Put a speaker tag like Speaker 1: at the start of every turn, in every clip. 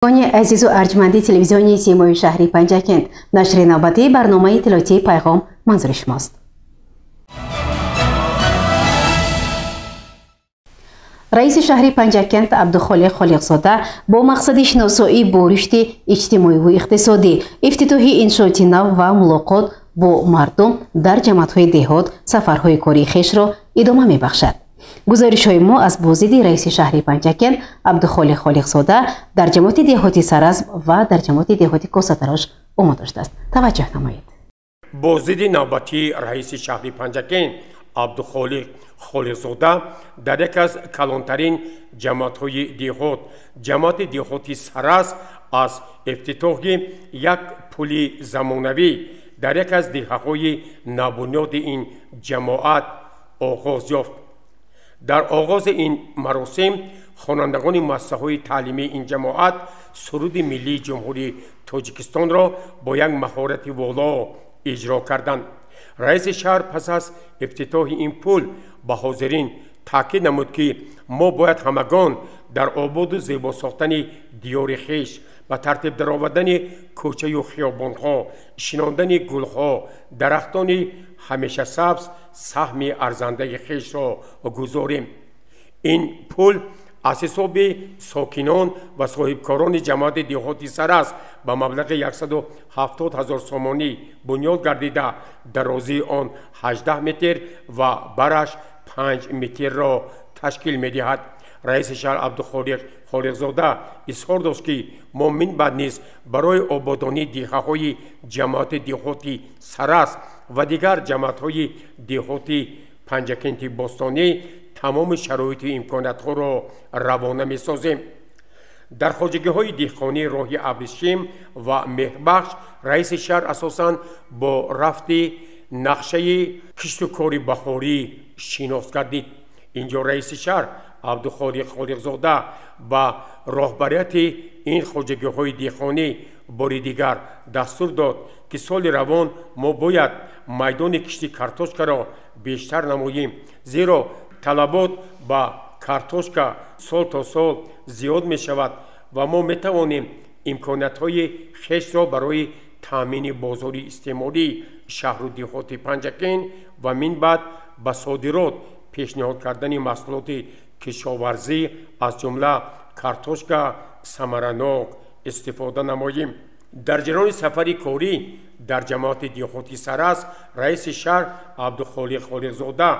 Speaker 1: Азизу арҷманди телевизиони Симои шаҳри Панҷакент, нашри навбатии барномаи иттилоотии «Пайғом» манзури шумост. Раиси шаҳри Панҷакент Абдухолиқ Холиқзода бо мақсади шиносоӣ бо рушди иҷтимоиву иқтисодӣ, ифтитоҳи иншооти нав ва мулоқот бо мардум дар ҷамоатҳои деҳот сафарҳои кории хешро идома мебахшад. Гузоришҳои мо аз боздиди раиси шаҳри Панҷакент Абдухолиқ Холиқзода дар ҷамоати деҳоти Саразм ва дар ҷамоати деҳоти Косатарош омода шудааст. Таваҷҷӯҳ намоед.
Speaker 2: Боздиди навбатии раиси шаҳри Панҷакент Абдухолиқ Холиқзода дар яке аз калонтарин ҷамоатҳои деҳот, ҷамоати деҳоти Саразм, аз ифтитоҳи як пули замонавӣ дар яке аз деҳаҳои навбунёди ин ҷамоат оғоз ёфт. Дар оғози ин маросим хонандагони муассисаҳои таълимии ин ҷамоат суруди миллии Ҷумҳурии Тоҷикистонро бо як маҳорати воло иҷро карданд. Раиси шаҳр пас аз ифтитоҳи ин пул ба ҳозирин таъкид намуд, ки мо бояд ҳамагон дар ободу зебо сохтани диёри хеш, ба тартиб даровардани кӯчаю хиёбонҳо, шинондани гулҳо, дарахтони ҳамешасабз саҳми арзандаи хешро гузорем. Ин пул аз ҳисоби сокинон ва соҳибкорони ҷамоати деҳоти Саразм ба маблағи 170 ҳазор сомонӣ бунёд гардида, дарозии он 18 метр ва бараш 5 метрро ташкил медиҳад. Раиси шаҳр Абдухолиқ Холиқзода изҳор дошт, ки мо минбаъд низ барои ободонии деҳаҳои ҷамоати деҳоти Саразм ва дигар ҷамоатҳои деҳоти Панҷакенти бостонӣ тамоми шароиту имкониятҳоро равона месозем. Дар хоҷагиҳои деҳқонӣ роҳи Абришим ва Меҳрбахш раиси шаҳр асосан бо рафти нақшаи кишту кори баҳорӣ шинос гардид. Инҷо раиси шаҳр Абдухолиқ Холиқзода ба роҳбарияти ин хоҷагиҳои деҳқонӣ бори дигар дастур дод, ки соли равон мо бояд майдони кишти картошкаро бештар намоем, зеро талабот ба картошка сол то сол зиёд мешавад ва мо метавонем имкониятҳои хешро барои таъмини бозори истеъмолии шаҳру деҳоти Панҷакент ва минбаъд ба содирот пешниҳод кардани маҳсулоти кишоварзӣ, аз ҷумла картошка, самаранок истифода намоем. Дар ҷараёни сафари корӣ дар ҷамоати деҳоти Саразм раиси шаҳр Абдухолиқ Холиқзода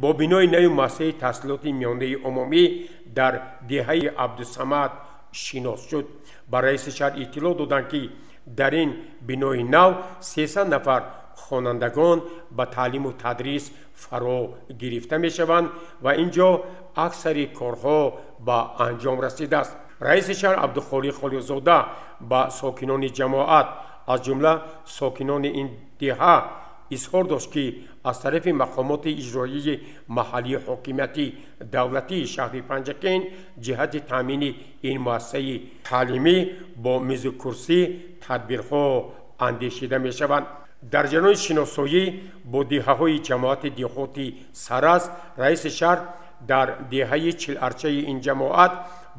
Speaker 2: бо бинои нави муассисаи таҳсилоти миёнаи умумӣ дар деҳаи Абдусамад шинос шуд. Ба раиси шаҳр иттилоъ доданд, ки дар ин бинои нав 300 нафар хонандагон ба таълиму тадрис фаро гирифта мешаванд ва ин ҷо аксари корҳо ба анҷом расидааст. Раиси шаҳр Абдухолиқ Холиқзода ба сокинони ҷамоат, аз ҷумла сокинони ин деҳа, изҳор дошт, ки аз тарафи мақомоти иҷроии маҳаллии ҳокимияти давлатии шаҳри Панҷакент ҷиҳати таъмини ин муассисаи таълимӣ бо мизу курсӣ тадбирҳо андешида мешаванд. Дар ҷараёни шиносоӣ бо деҳаҳои ҷамоати деҳоти Саразм раиси шаҳр дар деҳаи Чиларчаи ин ҷамоат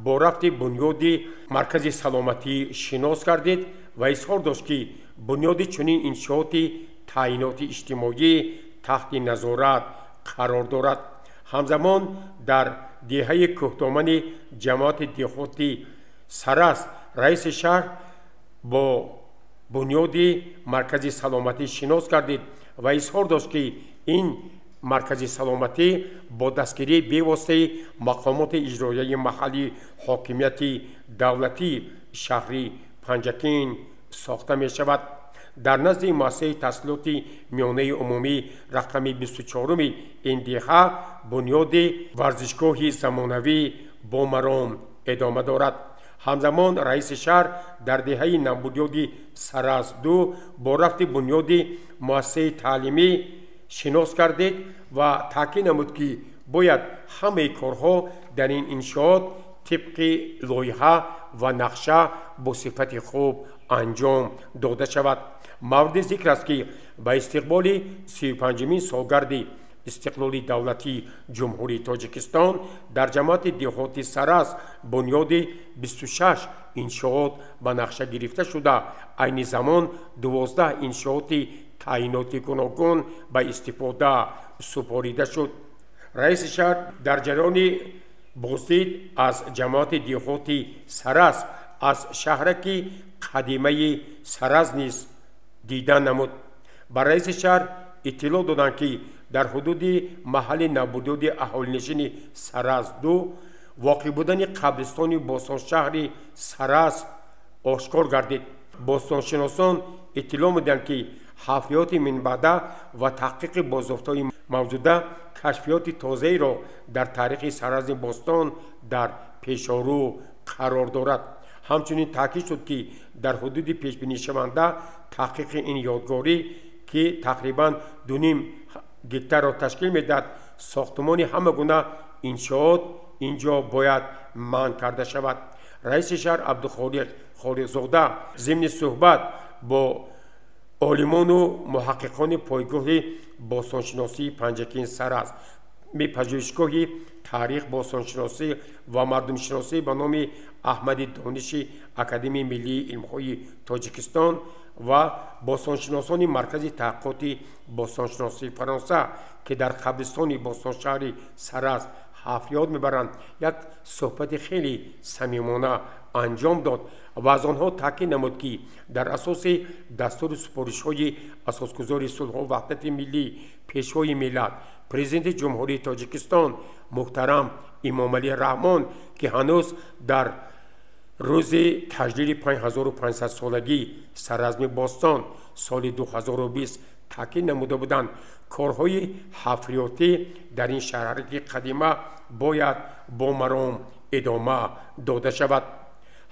Speaker 2: бо рафти бунёди маркази саломатӣ шинос гардид ва изҳор дошт, ки бунёди чунин иншооти таъиноти иҷтимоӣ таҳти назорат қарор дорад. Ҳамзамон дар деҳаи кӯҳдомани ҷамоати деҳоти Саразм раиси шаҳр бо бунёди маркази саломатӣ шинос гардид ва изҳор дошт, ки ин маркази саломатӣ бо дастгирии бевоситаи мақомоти иҷроияи маҳаллии ҳокимияти давлатии шаҳри Панҷакент сохта мешавад. Дар назди муассисаи таҳсилоти миёнаи умумӣ рақами 24-уми ин деҳа бунёди варзишгоҳи замонавӣ бо маром идома дорад. Ҳамзамон раиси шаҳр дар деҳаи навбунёди Саразм 2 бо рафти бунёди муассисаи таълимӣ шинос гардид ва таъкид намуд, ки бояд ҳамаи корҳо дар ин иншоот тибқи лоиҳа ва нақша бо сифати хуб анҷом дода шавад. Мавриди зикр аст, ки ба истиқболи 35-умин солгарди истиқлоли давлатии Ҷумҳурии Тоҷикистон дар ҷамоати деҳоти Сараз бунёди 26 иншоот ба нақша гирифта шуда, айни замон 12 иншооти таъиноти гуногун ба истифода супорида шуд. Раиси шаҳр дар ҷараёни боздид аз ҷамоати деҳоти Сараз аз шаҳраки қадимаи Сараз низ дида намуд. Ба раиси шаҳр иттилоъ доданд, ки дар ҳудуди маҳалли набудёди аҳолинишини Сараз 2 воқеъ будани қабристони бостоншаҳри Сараз ошкор гардид. Бостоншиносон иттилоъ медиҳанд, ки ҳафриёти минбаъда ва таҳқиқи бозёфтҳои мавҷуда кашфиёти тозаеро дар таърихи Сарази бостон дар пешорӯ қарор дорад. Ҳамчунин таъкид шуд, ки дар ҳудуди пешбинишаванда таҳқиқи ин ёдгорӣ, ки тақрибан 2,5 гектарро ташкил медиҳад, сохтумони ҳама гуна иншоот ин ҷо бояд манъ карда шавад. Раиси шаҳр Абдухолиқ Холиқзода зимни суҳбат бо олимону муҳаққиқони пойгоҳи бостоншиносии Панҷакент Сараз, пажӯҳишгоҳи таърих, бостоншиносӣ ва мардумшиносӣ ба номи Аҳмади Дониши Академияи миллии илмҳои Тоҷикистон ва бостоншиносони Маркази таҳқиқоти бостоншиносии Фаронса, ки дар қабристони бостоншаҳри Сараз ҳафриёт мебаранд, як суҳбати хеле самимона анҷом дод ва аз онҳо таъкид намуд, ки дар асоси дастуру супоришҳои асосгузори сулҳу ваҳдати миллӣ, Пешвои миллат, Президенти Ҷумҳурии Тоҷикистон муҳтарам Имомалӣ Раҳмон, ки ҳанӯз дар рӯзи таҷлили 5500-солагии Саразми бостон соли 2020 таъкид намуда буданд, корҳои ҳафриётӣ дар ин шаҳраки қадима бояд бо маром идома дода шавад.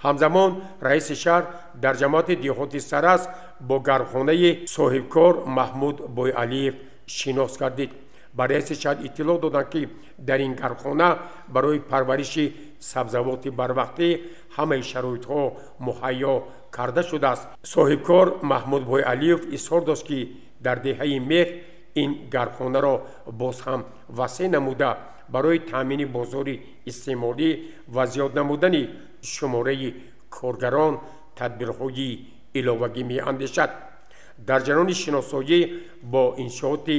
Speaker 2: Ҳамзамон раиси шаҳр дар ҷамоати деҳоти Сараз бо гармхонаи соҳибкор Маҳмуд Бойалиев шинос гардид. Ба раиси шаҳр иттилоъ доданд, ки дар ин гармхона барои парвариши сабзавоти барвақтӣ ҳамаи шароитҳо муҳайё карда шудааст. Соҳибкор Маҳмуд Бойалиев изҳор дошт, ки дар деҳаи Меҳр ин гармхонаро боз ҳам васеъ намуда барои таъмини бозори истеъмолӣ ва зиёд намудани шумораи коргарон тадбирҳои иловагӣ меандешад. Дар ҷараёни шиносоӣ бо иншооти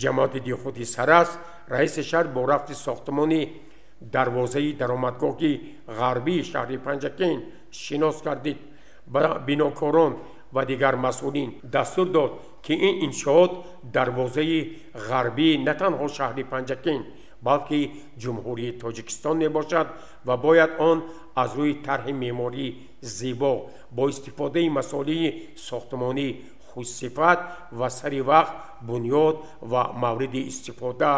Speaker 2: ҷамоати деҳоти Сараз раиси шаҳр бо рафти сохтмони дарвозаи даромадгоҳи ғарбии шаҳри Панҷакент шинос гардид. Ба бинокорон ва дигар масъулин дастур дод, ки ин иншоот дарвозаи ғарбии на танҳо шаҳри Панҷакент, балки Ҷумҳурии Тоҷикистон мебошад ва бояд он аз рӯи тарҳи меъмории зебо бо истифодаи масолеҳи сохтмонӣ хушсифат ва сари вақт бунёд ва мавриди истифода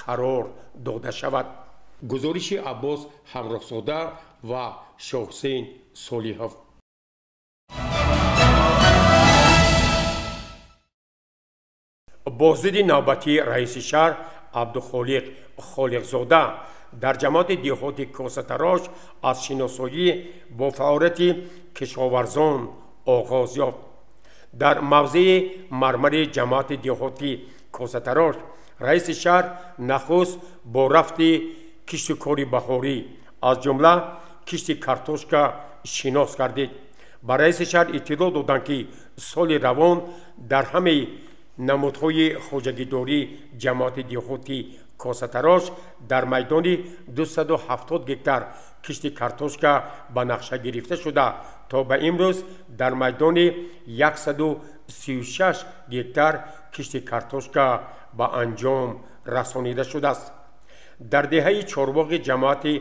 Speaker 2: қарор дода шавад. Гузориши Аббос Ҳамроҳзода ва Шоҳусейн Солиҳов. Боздиди навбатии раиси шаҳр Абдухолиқ Холиқзода дар ҷамоати деҳоти Косатарош аз шиносоӣ бо фаъолияти кишоварзон оғоз ёфт. Дар мавзеи мармари ҷамоати деҳоти Косатарош раиси шаҳр нахуст бо рафти кишту кори баҳорӣ, аз ҷумла кишти картошка шинос гардид. Ба раиси шаҳр иттилоъ доданд, ки соли равон дар ҳамаи намудҳои хоҷагидорӣ ҷамоати деҳоти Косатарош дар майдони 270 гектар кишти картошка ба нақша гирифта шуда, то ба имрӯз дар майдони 136 гектар кишти картошка ба анҷом расонида шудааст. Дар деҳаи Чорбоғи ҷамоати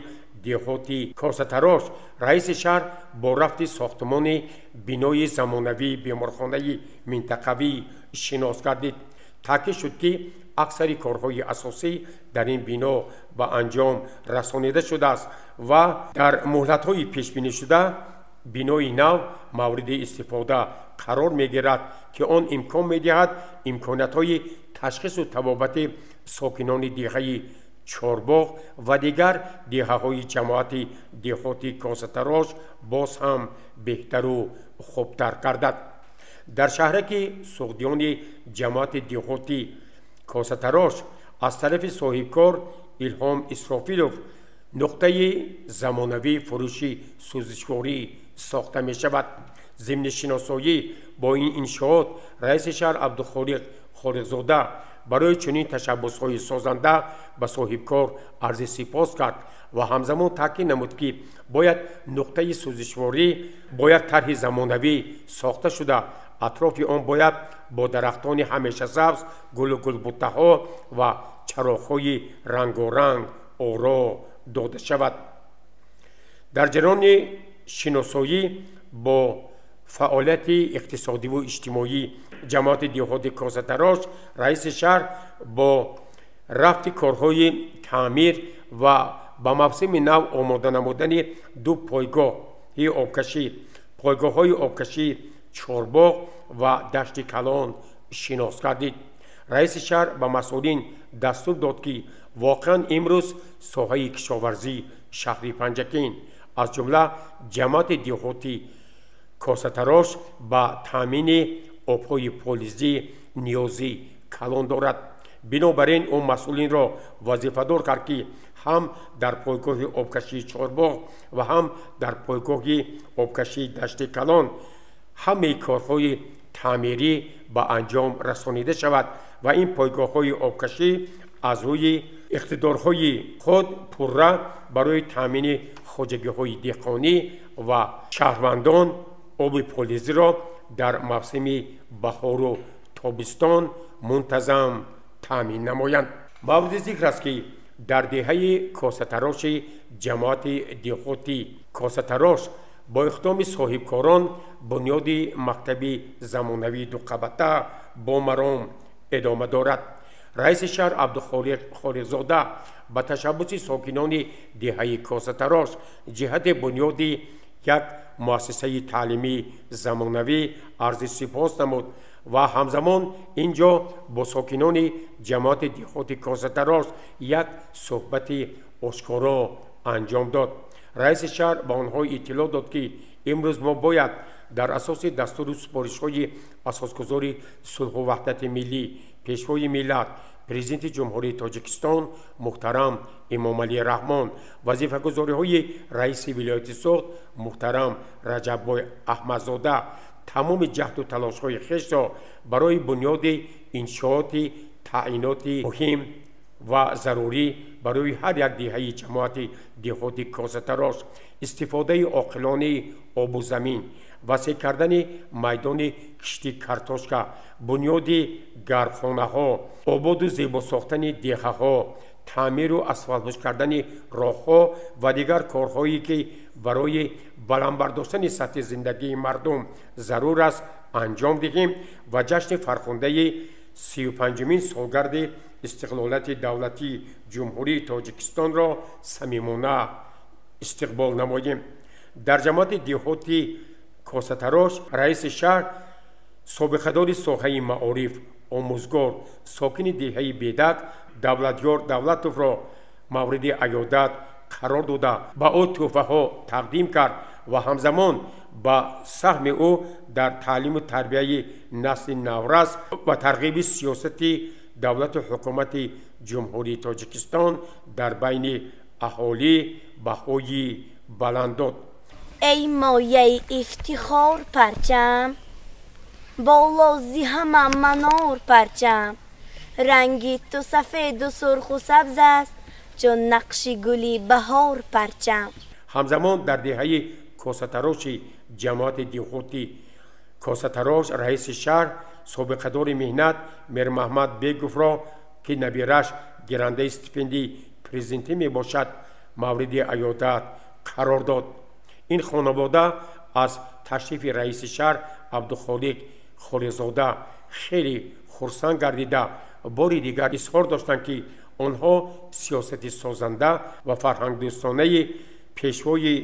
Speaker 2: деҳоти Косатарош раиси шаҳр бо рафти сохтмони бинои замонавии беморхонаи минтақавӣ шинос гардид. Таъкид шуд, ки аксари корҳои асосӣ дар ин бино ба анҷом расонида шудааст ва дар муҳлатҳои пешбинишуда бинои нав мавриди истифода қарор мегирад, ки он имкон медиҳад имкониятҳои ташхису табобати сокинони деҳаи Чорбоғ ва дигар деҳаҳои ҷамоати деҳоти Косатарош боз ҳам беҳтару хубтар гардад. Дар шаҳраки Суғдиёни ҷамоати деҳоти Косатарош аз тарафи соҳибкор Илҳом Исрофилов нуқтаи замонавии фурӯши сӯзишворӣ сохта мешавад. Зимни шиносоӣ бо ин иншоот раиси шаҳр Абдухолиқ Холиқзода барои чунин ташаббусҳои созанда ба соҳибкор арзи сипос кард ва ҳамзамон таъкид намуд, ки бояд нуқтаи сӯзишворӣ бо як тарҳи замонавӣ сохта шуда, атрофи он бояд бо дарахтони ҳамешасабз, гулу гулбуттаҳо ва чароғҳои рангоранг оро дода шавад. Дар ҷараёни шиносоӣ бо фаъолияти иқтисодиву иҷтимоӣ ҷамоати деҳоти Косатарош раиси шаҳр бо рафти корҳои таъмир ва ба мавсими нав омода намудани ду пойгоҳи обкашӣ, пойгоҳҳои обкашии Чорбоғ ва Дашти Калон шинос гардид. Раиси шаҳр ба масъулин дастур дод, ки воқеан имрӯз соҳаи кишоварзии шаҳри Панҷакент, аз ҷумла ҷамоати деҳоти Косатарош, ба таъмини обҳои полизӣ ниёзи калон дорад. Бинобар ин ӯ масъулинро вазифадор кард, ки ҳам дар пойгоҳи обкашии Чорбоғ ва ҳам дар пойгоҳи обкашии Дашти Калон ҳамаи корҳои таъмирӣ ба анҷом расонида шавад ва ин пойгоҳҳои обкашӣ аз рӯи иқтидорҳои худ пурра барои таъмини хоҷагиҳои деҳқонӣ ва шаҳрвандон оби полизиро дар мавсими баҳору тобистон мунтазам таъмин намоянд. Мавриди зикр аст, ки дар деҳаи Косатароши ҷамоати деҳоти Косатарош бо иқдоми соҳибкорон бунёди мактаби замонавии дуқабата бо маром идома дорад. Раиси шаҳр Абдухолиқ Холиқзода ба ташаббуси сокинони деҳаи Косатарош ҷиҳати бунёди як муассисаи таълимии замонавӣ арзи сипос намуд ва ҳамзамон ин ҷо бо сокинони ҷамоати деҳоти Косатарош як суҳбати ошкоро анҷом дод. Раиси шаҳр ба онҳо иттилоъ дод, ки имрӯз мо бояд дар асоси дастуру супоришҳои асосгузори сулҳу ваҳдати миллӣ, пешвои миллат, президенти Ҷумҳурии Тоҷикистон муҳтарам Эмомалӣ Раҳмон, вазифагузориҳои раиси вилояти Суғд муҳтарам Раҷаббой Аҳмадзода тамоми ҷаҳду талошҳои хешро барои бунёди иншооти таъиноти муҳим ва зарурӣ барои ҳар як деҳаи ҷамоати деҳоти Косатарош, истифодаи оқилонаи обу замин, васеъ кардани майдони кишти картошка, бунёди гармхонаҳо, ободу зебо сохтани деҳаҳо, таъмиру асфалтпӯш кардани роҳҳо ва дигар корҳое, ки барои баланд бардоштани сатҳи зиндагии мардум зарур аст, анҷом диҳем ва ҷашни фархундаи 35-умин солгарди истиқлолияти давлатии Ҷумҳурии Тоҷикистонро самимона истиқбол намоем. Дар ҷамоати деҳоти Косатарош раиси шаҳр собиқадори соҳаи маориф, омӯзгор, сокини деҳаи Бедак Давлатёр Давлатовро мавриди аёдат қарор дода, ба ӯ тӯҳфаҳо тақдим кард ва ҳамзамон ба саҳми ӯ дар таълиму тарбияи насли наврас ва тарғиби сиёсати давлату ҳукумати Ҷумҳурии Тоҷикистон дар байни аҳолӣ баҳои баланд дод.
Speaker 3: Эй мояи ифтихор парчам, болози ҳама манор парчам, ранги ту сафеду сурху сабз аст, чун нақши гули баҳор парчам.
Speaker 2: Ҳамзамон дар деҳаи Косатароши ҷамоати деҳоти Косатарош раиси шаҳр собиқадори меҳнат Мирмаҳмад Беговро, ки набираш гирандаи стипендии президентӣ мебошад, мавриди аёдат қарор дод. Ин хонавода аз ташрифи раиси шаҳр Абдухолиқ Холиқзода хеле хурсанд гардида, бори дигар изҳор доштанд, ки онҳо сиёсати созанда ва фарҳангдӯстонаи пешвои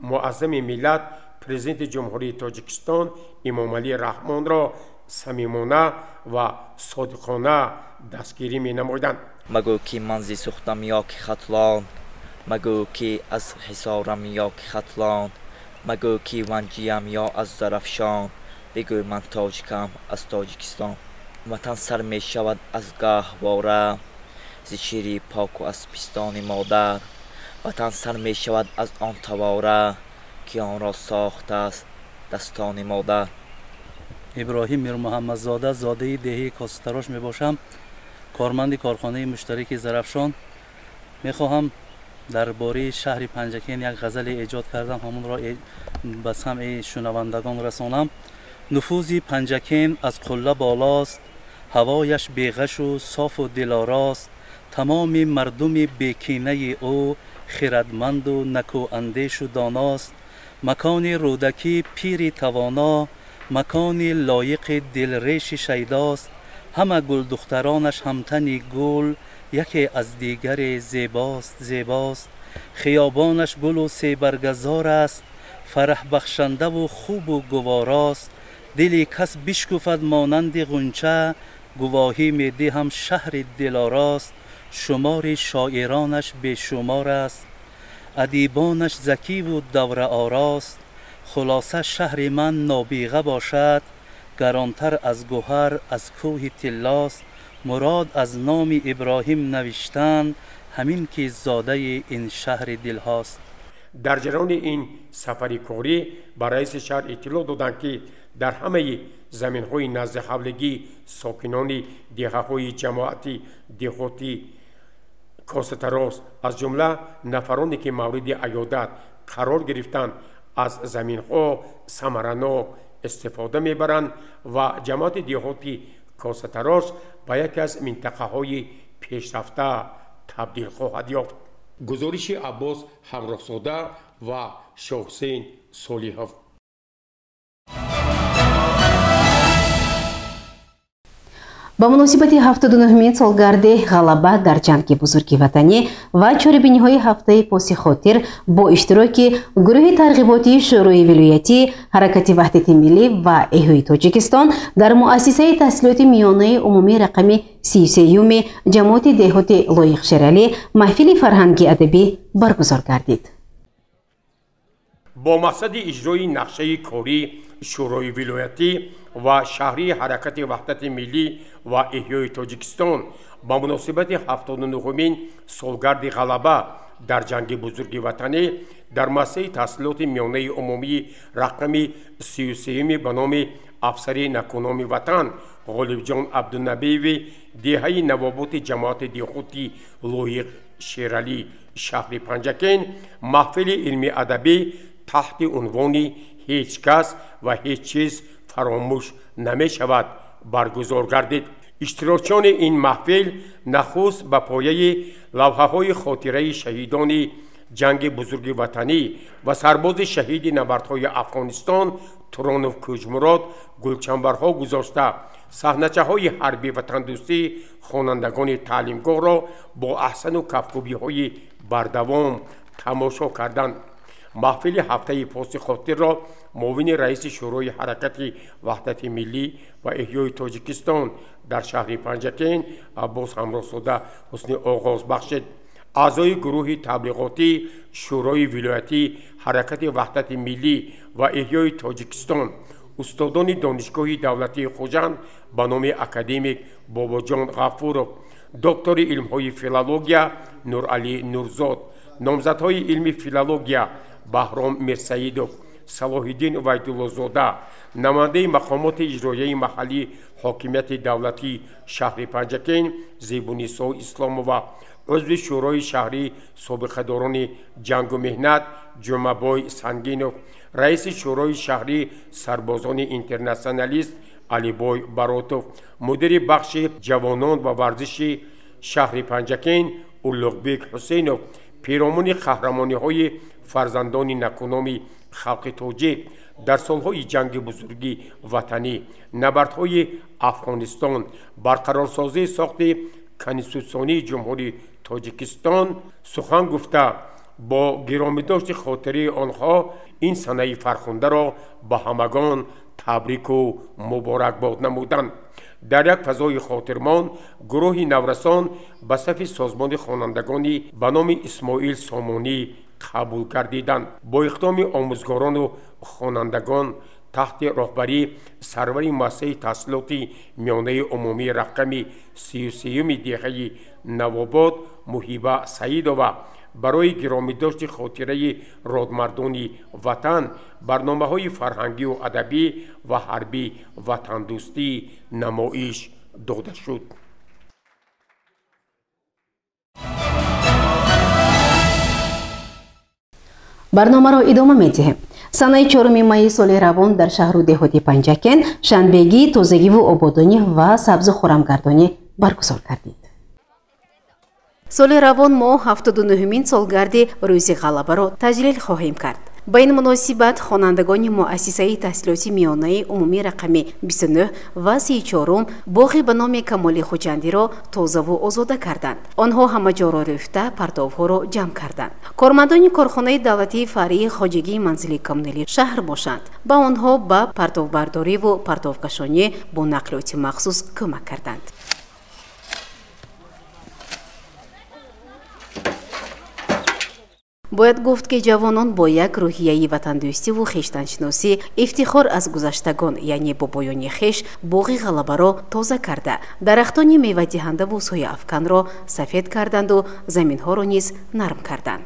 Speaker 2: муаззами миллат, президенти Ҷумҳурии Тоҷикистон Эмомалӣ Раҳмонро самимона ва содиқона дастгирӣ менамоянд.
Speaker 4: Магӯ ки ман зи сухтам ё ки Хатлон, магӯ ки аз Ҳисорам ё ки Хатлон, магӯ ки ванҷиям ё аз Зарафшон, бигӯй ман тоҷикам аз Тоҷикистон. Ватан сар мешавад аз гаҳвора, зи шири поку аз пистони модар. Ватан сар мешавад аз он тавора, ки онро сохтааст дастони модар.
Speaker 5: Иброҳим Мирмуҳаммадзода, зодаи деҳаи Косатарош мебошам, корманди корхонаи муштараки Зарафшон. Мехоҳам дар бораи шаҳри Панҷакент як ғазале эҷод кардам, ҳамонро ба самъи шунавандагон расонам. Нуфузи Панҷакент аз қулла болост, ҳавояш беғашу софу дилорост. Тамоми мардуми бекинаи ӯ хирадманду накӯандешу доност. Макони Рӯдакӣ пири тавоно, макони лоиқи дилреши шайдост. Ҳама гулдухтаронаш ҳамтани гул, яке аз дигаре зебост зебост. Хиёбонаш гулу себаргазор аст, фараҳбахшандаву хубу гуворост. Дили кас бишкуфад монанди ғунча, гувоҳӣ медиҳам шаҳри дилорост. Шумори шоиронаш бешумор аст, адибонаш закиву давраорост. Хулоса шаҳри ман нобиға бошад, гаронтар аз гӯҳар аз кӯҳи тиллост. Мурод аз номи Иброҳим навиштан, ҳамин ки зодаи ин шаҳри дилҳост.
Speaker 2: Дар ҷараёни ин сафари корӣ ба раиси шаҳр иттилоъ доданд, ки дар ҳамаи заминҳои назди ҳавлигӣ сокинони деҳаҳои ҷамоати деҳоти Косатарос, аз ҷумла нафароне ки мавриди аёдат қарор гирифтанд, аз заминҳо самаранок истифода мебаранд ва ҷамоати деҳоти Косатарош ба яке аз минтақаҳои пешрафта табдил хоҳад ёфт. Гузориши Аббос Ҳамроҳзода ва Шоҳусейн Солиҳов.
Speaker 1: Ба муносибати 79-мин солгарди ғалаба дар ҷанги бузурги ватанӣ ва чорабиниҳои ҳафтаи поси хотир бо иштироки гурӯҳи тарғиботии Шӯрои вилоятӣ, ҳаракати ваҳдати миллӣ ва эҳёи Тоҷикистон дар муассисаи таҳсилоти миёнаи умумии рақами 33-юми ҷамоати деҳоти Лоиқ Шералӣ маҳфили фарҳанги адабӣ баргузор гардид.
Speaker 2: Бо мақсади иҷрои нақшаи корӣ Шӯрои вилоятӣ ва шаҳрии ҳаракати ваҳдати миллӣ ва эҳёи Тоҷикистон ба муносибати 79-умин солгарди ғалаба дар ҷанги бузурги ватанӣ дар муассисаи таҳсилоти миёнаи умумии рақами 33-юми ба номи афсари накӯноми ватан Ғолибҷон Абдунабиеви деҳаи навоботи ҷамоати деҳоти Лоиқ Шералӣ шаҳри Панҷакент маҳфили илми адабӣ таҳти унвони ҳеҷ кас ва ҳеҷ чиз фаромӯш намешавад баргузор гардид. Иштирокчиёни ин маҳфил нахуст ба пояи лавҳаҳои хотираи шаҳидони ҷанги бузурги ватанӣ ва сарбози шаҳиди набардҳои Афғонистон Туронов Кӯҷмурод гулчанбарҳо гузошта, саҳначаҳои ҳарби ватандӯстӣ хонандагони таълимгоҳро бо аҳсану кафкӯбиҳои бардавом тамошо карданд. Маҳфили ҳафтаи поси хотирро муовини раиси Шӯрои ҳаракати ваҳдати миллӣ ва эҳёи Тоҷикистон дар шаҳри Панҷакент Аббос Ҳамроҳзода ҳусни оғоз бахшид. Аъзои гурӯҳи таблиғотӣ Шӯрои вилоятӣ ҳаракати ваҳдати миллӣ ва эҳёи Тоҷикистон, устодони Донишгоҳи давлатии Хуҷанд ба номи академик Бобоҷон Ғафуров, доктори илмҳои филология Нуралӣ Нурзод, номзадҳои илми филология Баҳром Мирсаидов, Салоҳиддин Вайдуллозода, намояндаи мақомоти иҷроияи маҳаллии ҳокимияти давлатии шаҳри Панҷакент Зебунисо Исломова, узви Шӯрои шаҳрии собиқадорони ҷангу меҳнат Ҷумъабой Сангинов, раиси Шӯрои шаҳрии сарбозони интернатсионалист Алибой Баротов, мудири бахши ҷавонон ва варзиши шаҳри Панҷакент Улуғбек Ҳусейнов, пиромуни қаҳрамониҳои фарзандони накӯноми халқи тоҷик дар солҳои ҷанги бузурги ватанӣ, набардҳои Афғонистон, барқарорсозии сохти конститутсионии Ҷумҳурии Тоҷикистон сухан гуфта, бо гиромидошти хотираи онҳо ин санаи фархундаро ба ҳамагон табрику муборакбод намуданд. Дар як фазои хотирмон гурӯҳи наврасон ба сафи созмони хонандагони ба номи Исмоил Сомонӣ қабул гардиданд. Бо иқдоми омӯзгорону хонандагон Таҳти роҳбарии сарвари муассисаи таҳсилоти миёнаи умумии рақами 33-юми деҳаи Навобод Муҳиба Саидова барои гиромидошти хотираи родмардони ватан барномаҳои фарҳангию адабӣ ва ҳарбӣ ватандӯстӣ намоиш дода шуд.
Speaker 1: Барномаро идома медиҳем. Санаи 4 майи соли равон дар шаҳру деҳоти Панҷакент шанбегии тозагиву ободонӣ ва сабзу хурамгардонӣ баргузор гардид. Соли равон мо 79-умин солгарди Рӯзи ғалабаро таҷлил хоҳем кард. Ба ин муносибат хонандагони муассисаи таҳсилоти миёнаи умумии рақами 29 ва 34 боғи ба номи Камоли Хуҷандиро тозаву озода карданд. Онҳо ҳамаҷоро рӯфта, партовҳоро ҷамъ карданд. Кормандони корхонаи давлатии фаръии хоҷагии манзили коммуналии шаҳр бошанд. Ба онҳо ба партовбардориву партовкашонӣ бо нақлиёти махсус кӯмак карданд. Бояд гуфт, ки ҷавонон бо як рӯҳияи ватандӯстиву хештаншиносӣ, ифтихор аз гузаштагон, яъне бобоёни хеш, боғи ғалабаро тоза карда, дарахтони мевадиҳандаву сояафканро сафед карданду заминҳоро низ нарм карданд.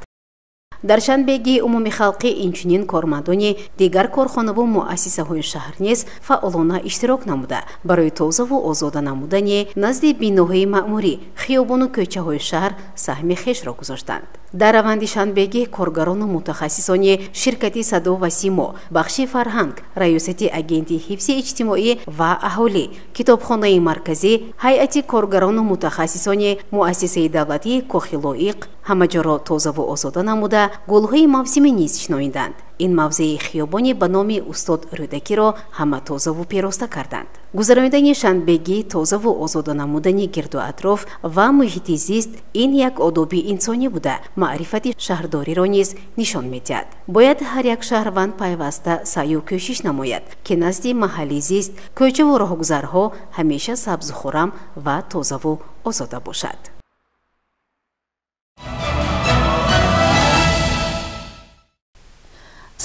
Speaker 1: Дар шанбегии умумихалқӣ инчунин кормандони дигар корхонаву муассисаҳои шаҳр низ фаъолона иштирок намуда, барои тозаву озода намудани назди биноҳои маъмурӣ, хиёбону кӯчаҳои шаҳр саҳми хешро гузоштанд. Дар раванди шанбегӣ коргарону мутахассисони ширкати Садо ва Симо, бахши фарҳанг, раёсати агентии ҳифзи иҷтимоӣ ва аҳолӣ, китобхонаи марказӣ, ҳайати коргарону мутахассисони муассисаи давлатии Кохи Лоиқ ҳамаҷоро тозаву озода намуда, гулҳои мавсимӣ низ шиноиданд. Ин мавзеи хиёбони ба номи устод Рӯдакиро ҳама тозаву пероста карданд. Гузаронидани шанбегӣ, тозаву озода намудани гирду атроф ва муҳити зист ин як одоби инсонӣ буда, маърифати шаҳрдориро низ нишон медиҳад. Бояд ҳар як шаҳрванд пайваста саъю кӯшиш намояд, ки назди маҳалли зист, кӯчаву роҳгузарҳо ҳамеша сабзу хуррам ва тозаву озода бошад.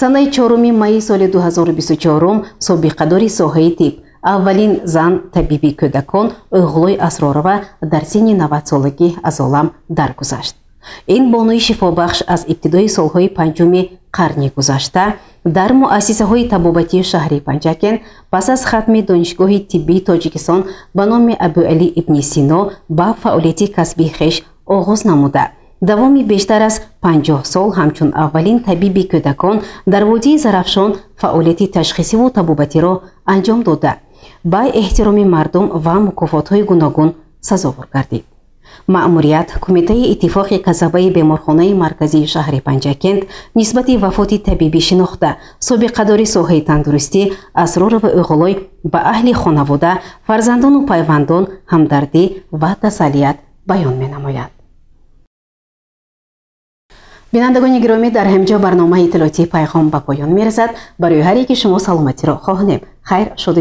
Speaker 1: Санаи 4 майи соли 2024 собиқадори соҳаи тиб, аввалин зан табиби кӯдакон Оғлой Асророва дар синни 90-солагӣ аз олам даргузашт. Ин бонуи шифобахш аз ибтидои солҳои панҷуми қарни гузашта дар муассисаҳои табобатии шаҳри Панҷакент пас аз хатми Донишгоҳи тиббии Тоҷикистон ба номи Абуалӣ ибни Сино ба фаъолияти касбии хеш оғоз намуда. Давоми бештар аз 50 сол ҳамчун аввалин табиби кӯдакон дар водии Зарафшон фаъолияти ташхисиву табобатиро анҷом дода, ба эҳтироми мардум ва мукофотҳои гуногун сазовор гардид. Маъмурият Кумитаи иттифоқи касабаи беморхонаи марказии шаҳри Панҷакент нисбати вафоти табибӣ шинохта, собиқадори соҳаи тандурустӣ Асророва Оғлой ба аҳли хонавода, фарзандону пайвандон ҳамдардӣ ва тасаллият баён менамояд. Бинандагони гиромӣ, дар ҳамҷо барномаи иттилоотии Пайғом ба поён мерасад. Барои ҳар яки шумо саломатиро хоҳонем. Хайр, шоду.